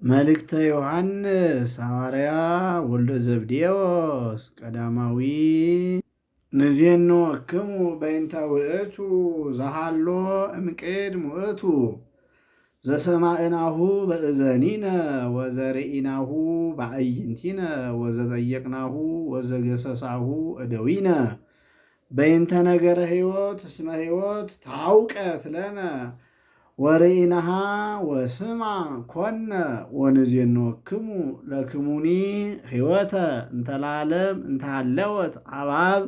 መልእክተ ዮሐንስ ሐዋርያ ወልደ ዘብዴዎስ ቀዳማዊ። ንዜንወክሙ በእንተ ውእቱ ዘሃሎ እምቅድም ውእቱ ዘሰማዕናሁ በእዘኒነ ወዘርኢናሁ በአዕይንቲነ ወዘጠየቅናሁ ወዘገሰሳሁ እደዊነ በእንተ ነገረ ሕይወት፣ እስመ ሕይወት ታውቀት ለነ ወርኢናሃ ወስማ ኮነ፣ ወንዜንወክሙ ለክሙኒ ሕይወተ እንተላለም እንተሃለወት አባብ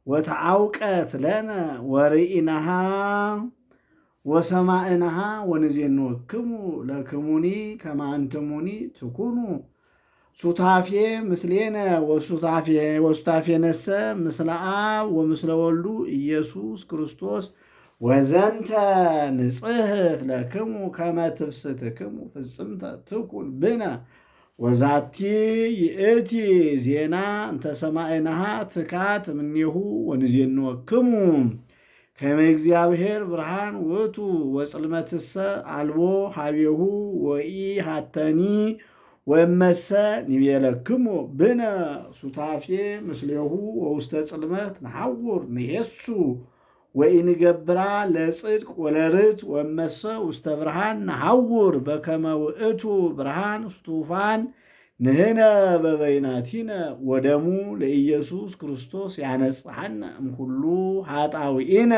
ወተአውቀት ለነ ወርኢናሃ ወሰማዕናሃ፣ ወንዜንወክሙ ለክሙኒ ከመ አንትሙኒ ትኩኑ ሱታፌ ምስሌነ ወሱታፌ ነሰ ምስለ አብ ወምስለ ወልዱ ኢየሱስ ክርስቶስ። ወዘንተ ንጽሕፍ ለክሙ ከመ ትፍስትክሙ ፍጽምተ ትኩን ብነ። ወዛቲ ይእቲ ዜና እንተ ሰማዕናሃ ትካት እምኔሁ ወንዜንወክሙ ከመ እግዚአብሔር ብርሃን ውእቱ ወጽልመትሰ አልቦ ሀቤሁ። ወኢሃተኒ ወእመሰ ንቤለክሙ ብነ ሱታፌ ምስሌሁ ወውስተ ጽልመት ነሐውር ንሄሱ ወኢንገብራ ለጽድቅ ወለርት። ወእመሰ ውስተ ብርሃን ነሐውር በከመ ውእቱ ብርሃን ስቱፋን ንህነ በበይናቲነ፣ ወደሙ ለኢየሱስ ክርስቶስ ያነጽሐነ እምኩሉ ኃጣውኢነ።